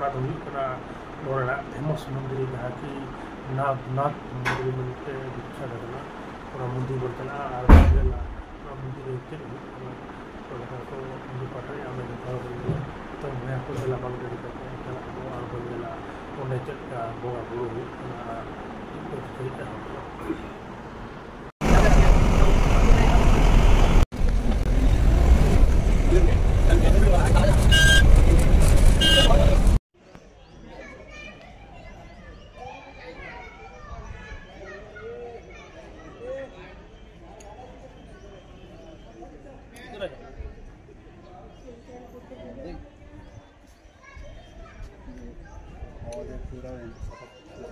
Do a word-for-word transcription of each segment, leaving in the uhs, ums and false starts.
ᱟᱫᱚ ᱦᱩᱭᱩᱜ ᱠᱟᱱᱟ ᱱᱚᱰᱮᱱᱟᱜ famous ᱢᱚᱱᱫᱤᱨ, ᱡᱟᱦᱟᱸ ᱠᱤ ᱱᱟᱛᱷ, ᱱᱟᱛᱷ ᱢᱚᱱᱫᱤᱨ ᱢᱮᱱᱛᱮ ᱵᱤᱠᱠᱷᱟᱛ ᱟᱠᱟᱱᱟ᱾ ᱚᱱᱟ ᱢᱚᱱᱫᱤᱨ ᱵᱚᱱ ᱪᱟᱞᱟᱜᱼᱟ ᱟᱨ ᱵᱚᱱ ᱧᱮᱞᱟ ᱚᱱᱟ ᱢᱚᱱᱫᱤᱨ ᱨᱮ ᱪᱮᱫ ᱦᱩᱭᱩᱜ ᱠᱟᱱᱟ᱾ ᱚᱱᱟ ᱠᱚ ᱢᱚᱱᱫᱤᱨ ᱯᱟᱦᱴᱟ ᱨᱮ ᱟᱞᱮ ᱡᱚᱛᱚ ᱦᱚᱲ ᱵᱚᱱ ᱧᱮᱞᱟ᱾ ᱛᱚ ᱵᱚᱭᱦᱟ ᱠᱚ, ᱫᱮᱞᱟ ᱵᱟᱝ ᱰᱮᱨᱤ ᱠᱟᱛᱮ ᱪᱟᱞᱟᱜ ᱟᱵᱚᱱ ᱟᱨ ᱵᱚᱱ ᱧᱮᱞᱟ ᱚᱸᱰᱮ ᱪᱮᱫ ᱞᱮᱠᱟ ᱵᱚᱸᱜᱟ ᱵᱩᱨᱩ ᱦᱩᱭᱩᱜ ᱠᱟᱱᱟ ᱟᱨ ᱪᱮᱫ ᱠᱚ ᱪᱤᱠᱟᱹᱭᱮᱫᱼᱟ᱾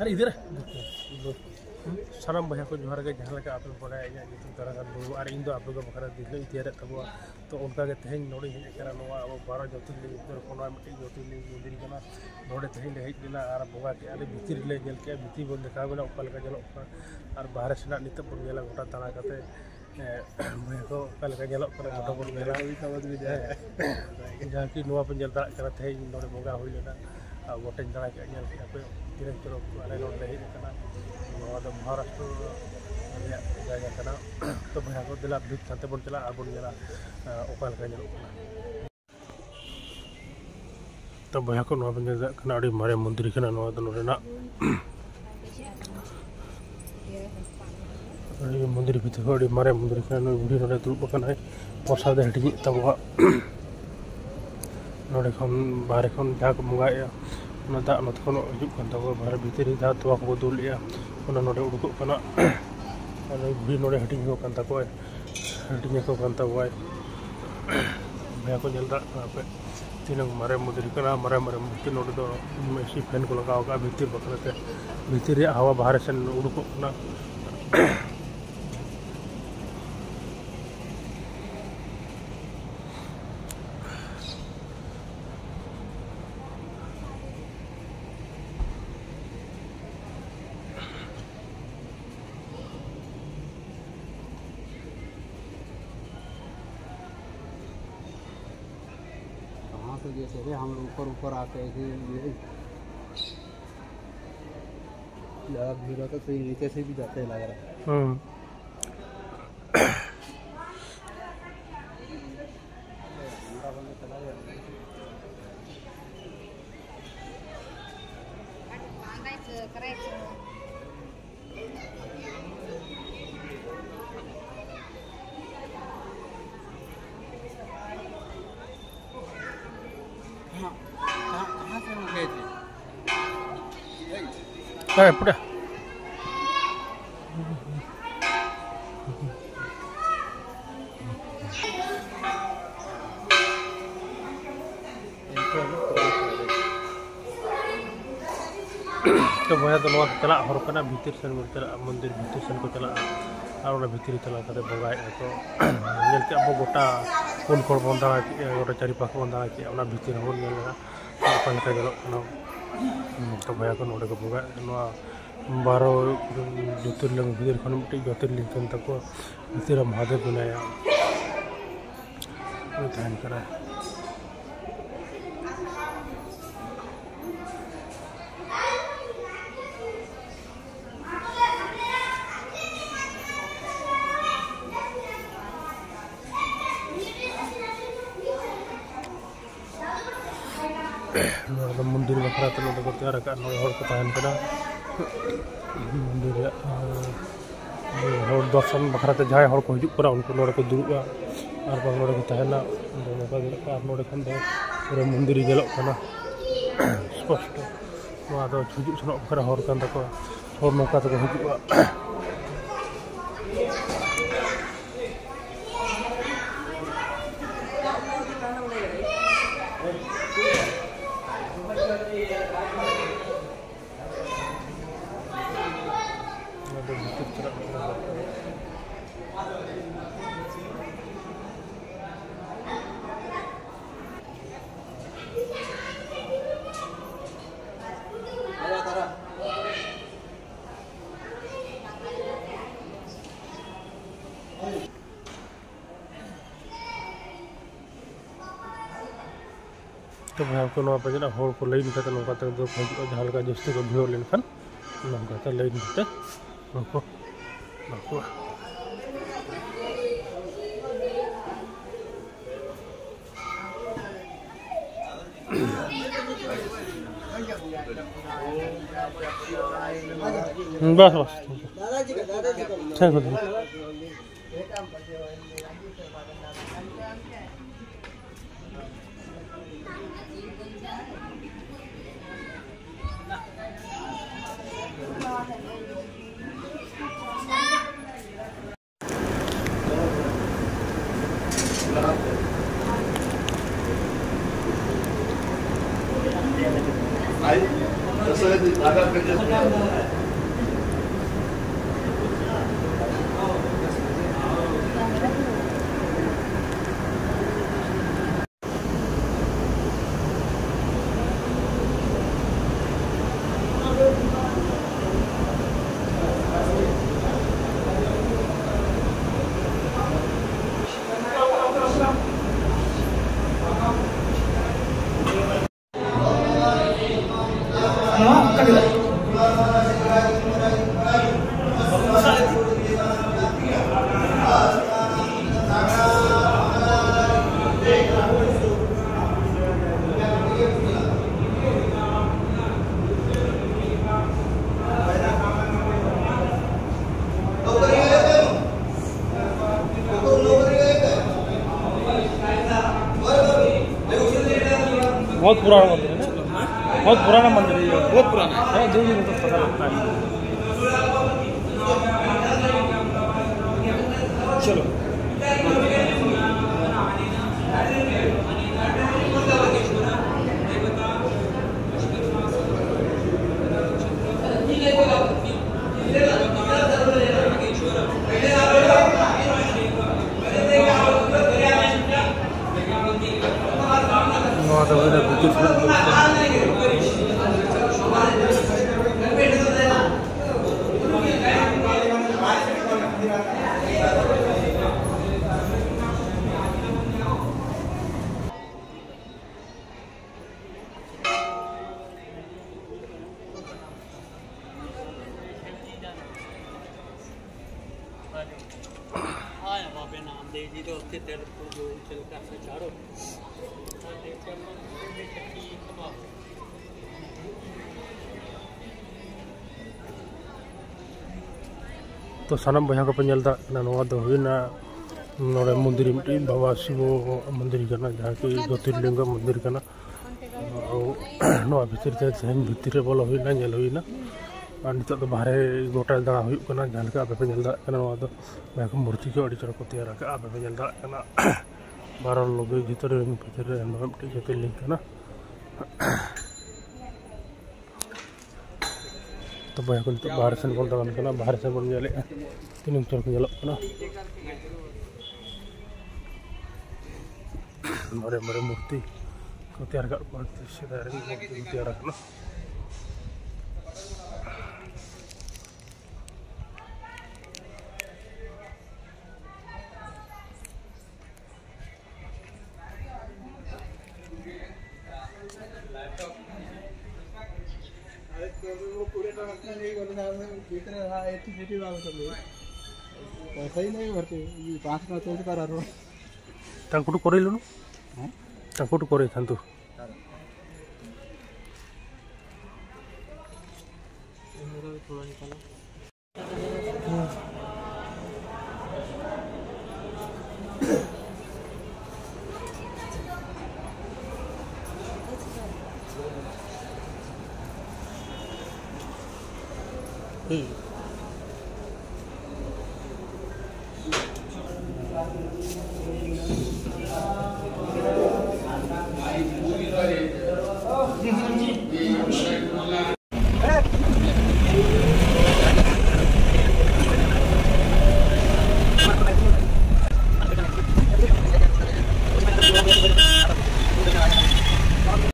ᱟᱨ ᱤᱫᱷᱟᱨ ᱥᱟᱱᱟᱢ ᱵᱚᱭᱦᱟ ᱠᱚ ᱡᱚᱦᱟᱨ ᱜᱮ᱾ ᱡᱟᱦᱟᱸ ᱞᱮᱠᱟ ᱟᱯᱮ ᱵᱟᱲᱟᱭᱟ, ᱤᱧᱟᱹᱜ ᱧᱩᱛᱩᱢ ᱛᱟᱨᱟᱠᱟᱱᱛ ᱢᱩᱨᱢᱩ ᱟᱨ ᱤᱧ ᱫᱚ ᱟᱯᱮ ᱠᱚ ᱵᱟᱠᱷᱨᱟ ᱫᱤᱥᱟᱹ ᱤᱧ ᱛᱮᱭᱟᱨᱮᱫ ᱛᱟᱵᱚᱣᱟ᱾ ᱛᱚ ᱚᱱᱠᱟ ᱜᱮ ᱛᱮᱦᱮᱧ ᱱᱚᱰᱮᱧ ᱦᱮᱡ ᱟᱠᱟᱱᱟ, ᱱᱚᱣᱟ ᱟᱵᱚ ᱵᱟᱨᱚ ᱡᱳᱛᱤᱨᱞᱤᱝ ᱵᱷᱤᱛᱚᱨ ᱠᱷᱚᱱ ᱱᱚᱣᱟ ᱢᱤᱫᱴᱤᱡ ᱡᱳᱛᱤᱨᱞᱤᱝ ᱢᱚᱱᱫᱤᱨ ᱠᱟᱱᱟ᱾ ᱱᱚᱰᱮ ᱛᱮᱦᱮᱧ ᱞᱮ ᱦᱮᱡ ᱞᱮᱱᱟ ᱟᱨ ᱵᱚᱸᱜᱟ ᱠᱮᱜᱼᱟ ᱞᱮ, ᱵᱷᱤᱛᱤᱨ ᱨᱮᱞᱮ ᱧᱮᱞ ᱠᱮᱜᱼᱟ, ᱵᱷᱤᱛᱤᱨ ᱵᱚᱱ ᱫᱮᱠᱷᱟᱣ ᱵᱮᱱᱟ ᱚᱠᱟ ᱞᱮᱠᱟ ᱧᱮᱞᱚᱜ ᱠᱟᱱᱟ᱾ ᱟᱨ ᱵᱟᱦᱨᱮ ᱥᱮᱱᱟᱜ ᱱᱤᱛᱚᱜ ᱵᱚᱱ ᱧᱮᱞᱟ ᱜᱚᱴᱟ ᱫᱟᱬᱟ ᱠᱟᱛᱮ᱾ ᱦᱮᱸ, ᱵᱚᱭᱦᱟ ᱠᱚ ᱚᱠᱟ ᱞᱮᱠᱟ ᱧᱮᱞᱚᱜ ᱠᱟᱱᱟ, ᱜᱚᱴᱟ ᱵᱚᱱ ᱧᱮᱞᱟ᱾ ᱦᱮᱸ, ᱡᱟᱦᱟᱸ ᱠᱤ ᱱᱚᱣᱟ ᱯᱮ ᱧᱮᱞ ᱫᱟᱲᱮᱭᱟᱜ ᱠᱟᱱᱟ, ᱛᱮᱦᱮᱧ ᱱᱚᱰᱮ ᱵᱚᱸᱜᱟ ᱦᱩᱭ ᱞᱮᱱᱟ ᱟᱨ ᱜᱚᱴᱟᱧ ᱫᱟᱬᱟ ᱠᱮᱜᱼᱟ, ᱧᱮᱞ ᱠᱮᱜᱼᱟ ᱯᱮ ᱛᱤᱱᱟᱹᱜ ᱪᱚᱨᱚᱠ᱾ ᱟᱞᱮ ᱱᱚᱰᱮ ᱞᱮ ᱦᱮᱡ ᱟᱠᱟᱱᱟ, ᱱᱚᱣᱟ ᱫᱚ ᱢᱚᱦᱟᱨᱟᱥᱴᱨᱚ ᱨᱮᱭᱟᱜ ᱡᱟᱭᱜᱟ ᱠᱟᱱᱟ᱾ ᱛᱚ ᱵᱚᱭᱦᱟ ᱠᱚ, ᱫᱮᱞᱟ ᱵᱷᱤᱛ ᱦᱟᱱᱛᱮ ᱵᱚᱱ ᱪᱟᱞᱟᱜᱼᱟ ᱟᱨ ᱵᱚᱱ ᱧᱮᱞᱟ, ᱟᱸ, ᱚᱠᱟ ᱞᱮᱠᱟ ᱧᱮᱞᱚᱜ ᱠᱟᱱᱟ᱾ ᱛᱚ ᱵᱚᱭᱦᱟ ᱠᱚ, ᱱᱚᱣᱟ ᱵᱚᱱ ᱧᱮᱞ ᱫᱟᱲᱮᱭᱟᱜ ᱠᱟᱱᱟ, ᱟᱹᱰᱤ ᱢᱟᱨᱮ ᱢᱚᱱᱫᱤᱨ ᱠᱟᱱᱟ ᱱᱚᱣᱟ ᱫᱚ᱾ ᱱᱚᱰᱮᱱᱟᱜ ᱟᱹᱰᱤ ᱢᱚᱱᱫᱤᱨ ᱵᱷᱤᱛᱤᱨ ᱠᱷᱚᱱ ᱟᱹᱰᱤ ᱢᱟᱨᱮ ᱢᱚᱱᱫᱤᱨ ᱠᱟᱱᱟ᱾ ᱱᱩᱭ ᱵᱩᱲᱦᱤ ᱱᱚᱰᱮ ᱫᱩᱲᱩᱵ ᱟᱠᱟᱱᱟᱭ, ᱯᱨᱚᱥᱟᱫ ᱮ ᱦᱟᱹᱴᱤᱧᱮᱫ ᱛᱟᱵᱚᱣᱟ᱾ ᱱᱚᱰᱮ ᱠᱷᱚᱱ, ᱵᱟᱦᱨᱮ ᱠᱷᱚᱱ ᱡᱟᱦᱟᱸ ᱠᱚ ᱵᱚᱸᱜᱟᱭᱮᱫᱼᱟ, ᱚᱱᱟ ᱫᱟᱜ ᱱᱚᱛᱮ ᱠᱷᱚᱱ ᱦᱤᱡᱩᱜ ᱠᱟᱱ ᱛᱟᱠᱚᱣᱟ, ᱵᱟᱦᱨᱮ ᱵᱷᱤᱛᱤᱨ ᱨᱮ ᱡᱟᱦᱟᱸ ᱛᱚᱣᱟ ᱠᱚᱠᱚ ᱫᱩᱞᱮᱫᱼᱟ, ᱚᱱᱟ ᱱᱚᱰᱮ ᱩᱰᱩᱠᱚᱜ ᱠᱟᱱᱟ᱾ ᱟᱨ ᱱᱩᱭ ᱵᱩᱲᱦᱤ ᱱᱚᱰᱮ ᱦᱟᱹᱴᱤᱧ ᱟᱠᱚ ᱠᱟᱱ ᱛᱟᱠᱚᱣᱟᱭ, ᱦᱟᱹᱴᱤᱧ ᱟᱠᱚ ᱠᱟᱱ ᱛᱟᱵᱚᱣᱟᱭ᱾ ᱵᱚᱭᱦᱟ ᱠᱚ, ᱧᱮᱞ ᱫᱟᱲᱮᱭᱟᱜ ᱠᱟᱱᱟ ᱯᱮ, ᱛᱤᱱᱟᱹᱜ ᱢᱟᱨᱮ ᱢᱚᱱᱫᱤᱨ ᱠᱟᱱᱟ, ᱢᱟᱨᱮ ᱢᱟᱨᱮ ᱢᱩᱨᱛᱤ᱾ ᱱᱚᱰᱮ ᱫᱚ ᱮᱥᱤ ᱯᱷᱮᱱ ᱠᱚ ᱞᱟᱜᱟᱣ ᱟᱠᱟᱫᱼᱟ ᱵᱷᱤᱛᱤᱨ ᱵᱟᱠᱷᱨᱟ ᱛᱮ, ᱵᱷᱤᱛᱤᱨ ᱨᱮᱭᱟᱜ ᱦᱟᱣᱟ ᱵᱟᱦᱨᱮ ᱥᱮᱱ ᱩᱰᱩᱠᱚᱜ ᱠᱟᱱᱟ᱾ तो जैसे रे हम लोग ऊपर ऊपर आते हैं, ऐसे ये लगा, भीड़ होता तो ये नीचे से भी जाते हैं, लग रहा है। हम्म। हाँ, कहाँ, कहाँ से हम गए थे? हाँ, पूरा। ᱛᱚ ᱵᱚᱭᱦᱟ ᱫᱚ ᱱᱚᱣᱟ ᱪᱟᱞᱟᱜ ᱦᱚᱨ ᱠᱟᱱᱟ, ᱵᱷᱤᱛᱤᱨ ᱥᱮᱱ ᱵᱚᱱ ᱪᱟᱞᱟᱜᱼᱟ, ᱢᱚᱱᱫᱤᱨ ᱵᱷᱤᱛᱤᱨ ᱥᱮᱱ ᱠᱚ ᱪᱟᱞᱟᱜᱼᱟ᱾ ᱟᱨ ᱚᱸᱰᱮ ᱵᱷᱤᱛᱤᱨ ᱨᱮ ᱪᱟᱞᱟᱣ ᱠᱟᱛᱮ ᱵᱚᱸᱜᱟᱭᱮᱫᱼᱟ ᱠᱚ᱾ ᱧᱮᱞ ᱠᱮᱫᱼᱟ ᱵᱚ ᱜᱚᱴᱟ ᱯᱩᱱ ᱠᱚᱬ ᱵᱚᱱ ᱫᱟᱬᱟ ᱠᱮᱫᱼᱟ, ᱜᱚᱴᱟ ᱪᱟᱹᱨᱤ ᱯᱟᱥ ᱵᱚᱱ ᱫᱟᱬᱟ ᱠᱮᱫᱼᱟ, ᱚᱱᱟ ᱵᱷᱤᱛᱤᱨ ᱦᱚᱸᱵᱚᱱ ᱧᱮᱞ ᱞᱮᱫᱟ ᱚᱠᱟ ᱞᱮᱠᱟ ᱧᱮᱞᱚᱜ ᱠᱟᱱᱟ᱾ ᱦᱩᱸ, ᱛᱚ ᱵᱚᱭᱦᱟ ᱠᱚ ᱱᱚᱰᱮ ᱠᱚ ᱵᱚᱸᱜᱟᱭᱮᱫᱼᱟ, ᱱᱚᱣᱟ ᱵᱟᱨᱚ ᱡᱳᱛᱤᱨᱞᱤᱝ ᱵᱷᱤᱛᱤᱨ ᱠᱷᱚᱱ ᱢᱤᱫᱴᱤᱡ ᱡᱳᱛᱤᱨᱞᱤᱝ ᱠᱟᱱ ᱛᱟᱠᱚᱣᱟ, ᱵᱷᱤᱛᱤᱨ ᱨᱮ ᱢᱚᱦᱟᱫᱮᱵ ᱢᱮᱱᱟᱭᱟ, ᱩᱱᱤ ᱛᱟᱦᱮᱱ ᱠᱟᱱᱟᱭ᱾ ᱱᱚᱣᱟ ᱫᱚ ᱢᱚᱱᱫᱤᱨ ᱵᱟᱠᱷᱨᱟ ᱛᱮ ᱱᱚᱰᱮ ᱠᱚ ᱛᱮᱭᱟᱨ ᱟᱠᱟᱫᱼᱟ, ᱱᱚᱰᱮ ᱦᱚᱲ ᱠᱚ ᱛᱟᱦᱮᱱ ᱠᱟᱱᱟ᱾ ᱢᱚᱱᱫᱤᱨ ᱨᱮᱭᱟᱜ, ᱟᱨ ᱦᱚᱲ ᱫᱚᱨᱥᱚᱱ ᱵᱟᱠᱷᱨᱟ ᱛᱮ ᱡᱟᱦᱟᱸᱭ ᱦᱚᱲ ᱠᱚ ᱦᱤᱡᱩᱜ ᱠᱟᱱᱟ, ᱩᱱᱠᱩ ᱱᱚᱰᱮ ᱠᱚ ᱫᱩᱲᱩᱵᱼᱟ, ᱟᱨ ᱵᱟᱝ ᱱᱚᱰᱮ ᱠᱚ ᱛᱟᱦᱮᱱᱟ᱾ ᱟᱫᱚ ᱱᱚᱝᱠᱟ ᱧᱮᱞᱚᱜ ᱠᱟᱱᱟ, ᱟᱨ ᱱᱚᱰᱮ ᱠᱷᱚᱱ ᱫᱚ ᱯᱩᱨᱟᱹ ᱢᱚᱱᱫᱤᱨ ᱧᱮᱞᱚᱜ ᱠᱟᱱᱟ ᱥᱯᱚᱥᱴᱚ᱾ ᱱᱚᱣᱟ ᱫᱚ ᱦᱤᱡᱩᱜ ᱥᱮᱱᱚᱜ ᱵᱟᱠᱷᱨᱟ ᱦᱚᱨ ᱠᱟᱱ ᱛᱟᱠᱚᱣᱟ, ᱦᱚᱲ ᱱᱚᱝᱠᱟ ᱛᱮᱠᱚ ᱦᱤᱡᱩᱜᱼᱟ᱾ ᱚᱱᱟ ᱫᱚ ᱵᱷᱤᱛᱤᱨ ᱪᱟᱞᱟᱜ ᱠᱟᱱᱟ᱾ ᱛᱚ ᱵᱚᱭᱦᱟ ᱠᱚ, ᱱᱚᱣᱟ ᱯᱟᱸᱡᱟ ᱨᱮᱱᱟᱜ ᱦᱚᱲ ᱠᱚ ᱞᱟᱭᱤᱱ ᱠᱟᱛᱮ ᱱᱚᱝᱠᱟ ᱛᱮ ᱫᱚ ᱦᱤᱡᱩᱜᱼᱟ, ᱡᱟᱦᱟᱸ ᱞᱮᱠᱟ ᱡᱟᱹᱥᱛᱤ ᱠᱚ ᱵᱷᱤᱲ ᱞᱮᱱᱠᱷᱟᱱ ᱱᱚᱝᱠᱟ ᱛᱮ ᱞᱟᱭᱤᱱ ᱠᱟᱛᱮ ᱵᱟᱠᱚ, ᱵᱟᱠᱚ᱾ बस, बस, ठीक है। Thank you. बहुत पुराना मंदिर है ना? बहुत पुराना मंदिर है ये। बहुत पुराना है। हाँ, दूर दूर तक पता लगता है। चलो। ᱱᱚᱣᱟ ᱫᱚ ᱦᱩᱭᱱᱟ ᱵᱷᱤᱛᱤᱨ ᱥᱮᱫ ᱫᱚ᱾ ᱛᱚ ᱥᱟᱱᱟᱢ ᱵᱚᱭᱦᱟ ᱠᱚᱯᱮ ᱧᱮᱞ ᱫᱟᱲᱮᱭᱟᱜ ᱠᱟᱱᱟ, ᱱᱚᱣᱟ ᱫᱚ ᱦᱩᱭᱱᱟ ᱱᱚᱰᱮ ᱢᱚᱱᱫᱤᱨ, ᱢᱤᱫᱴᱤᱡ ᱵᱟᱵᱟ ᱥᱤᱵᱚ ᱢᱚᱱᱫᱤᱨ ᱠᱟᱱᱟ, ᱡᱟᱦᱟᱸ ᱠᱤ ᱡᱳᱛᱤᱨᱞᱤᱝᱜᱚ ᱢᱚᱱᱫᱤᱨ ᱠᱟᱱᱟ᱾ ᱱᱚᱣᱟ ᱵᱷᱤᱛᱤᱨ ᱛᱮ ᱛᱮᱦᱮᱧ ᱵᱷᱤᱛᱤᱨ ᱨᱮ ᱵᱚᱞᱚ ᱦᱩᱭᱱᱟ, ᱧᱮᱞ ᱦᱩᱭᱱᱟ᱾ ᱟᱨ ᱱᱤᱛᱚᱜ ᱫᱚ ᱵᱟᱦᱨᱮ ᱜᱚᱴᱟ ᱫᱟᱬᱟ ᱦᱩᱭᱩᱜ ᱠᱟᱱᱟ᱾ ᱡᱟᱦᱟᱸ ᱞᱮᱠᱟ ᱟᱯᱮ ᱯᱮ ᱧᱮᱞ ᱫᱟᱲᱮᱭᱟᱜ ᱠᱟᱱᱟ, ᱱᱚᱣᱟ ᱫᱚ ᱵᱚᱭᱦᱟ ᱠᱚ ᱢᱩᱨᱛᱤ ᱠᱚ ᱟᱹᱰᱤ ᱪᱚᱨᱚᱠ ᱠᱚ ᱛᱮᱭᱟᱨ ᱟᱠᱟᱫᱼᱟ, ᱟᱯᱮ ᱯᱮ ᱧᱮᱞ ᱫᱟᱲᱮᱭᱟᱜ ᱠᱟᱱᱟ᱾ ᱵᱟᱨᱚ ᱞᱚᱜᱮ ᱵᱷᱤᱛᱨᱤ ᱨᱮ, ᱵᱷᱤᱛᱨᱤ ᱨᱮ ᱱᱚᱣᱟ ᱢᱤᱫᱴᱤᱡ ᱡᱳᱛᱤᱨᱞᱤᱝ ᱠᱟᱱᱟ᱾ ᱛᱚ ᱵᱚᱭᱦᱟ ᱠᱚ, ᱱᱤᱛᱚᱜ ᱵᱟᱦᱨᱮ ᱥᱮᱱ ᱵᱚᱱ ᱫᱟᱬᱟᱱ ᱠᱟᱱᱟ, ᱵᱟᱦᱨᱮ ᱥᱮᱱ ᱵᱚᱱ ᱧᱮᱞᱮᱫᱼᱟ ᱛᱤᱱᱟᱹᱜ ᱪᱚᱨᱚᱠ ᱧᱮᱞᱚᱜ ᱠᱟᱱᱟ᱾ ᱢᱟᱨᱮ ᱢᱟᱨᱮ ᱢᱩᱨᱛᱤ ᱠᱚ ᱛᱮᱭᱟᱨ ᱟᱠᱟᱫ ᱠᱚᱣᱟ, ᱥᱮᱫᱟᱭ ᱨᱮᱱ ᱢᱩᱨᱛᱤ ᱠᱚ ᱛᱮᱭᱟᱨ ᱟᱠᱟᱱᱟ᱾ पैसा ही नहीं भरते, ये पाँच का चलते कर रहा। ତାଙ୍କଠୁ କରେଇଲୁନୁ। ତାଙ୍କଠୁ କରେଇଥାନ୍ତୁ।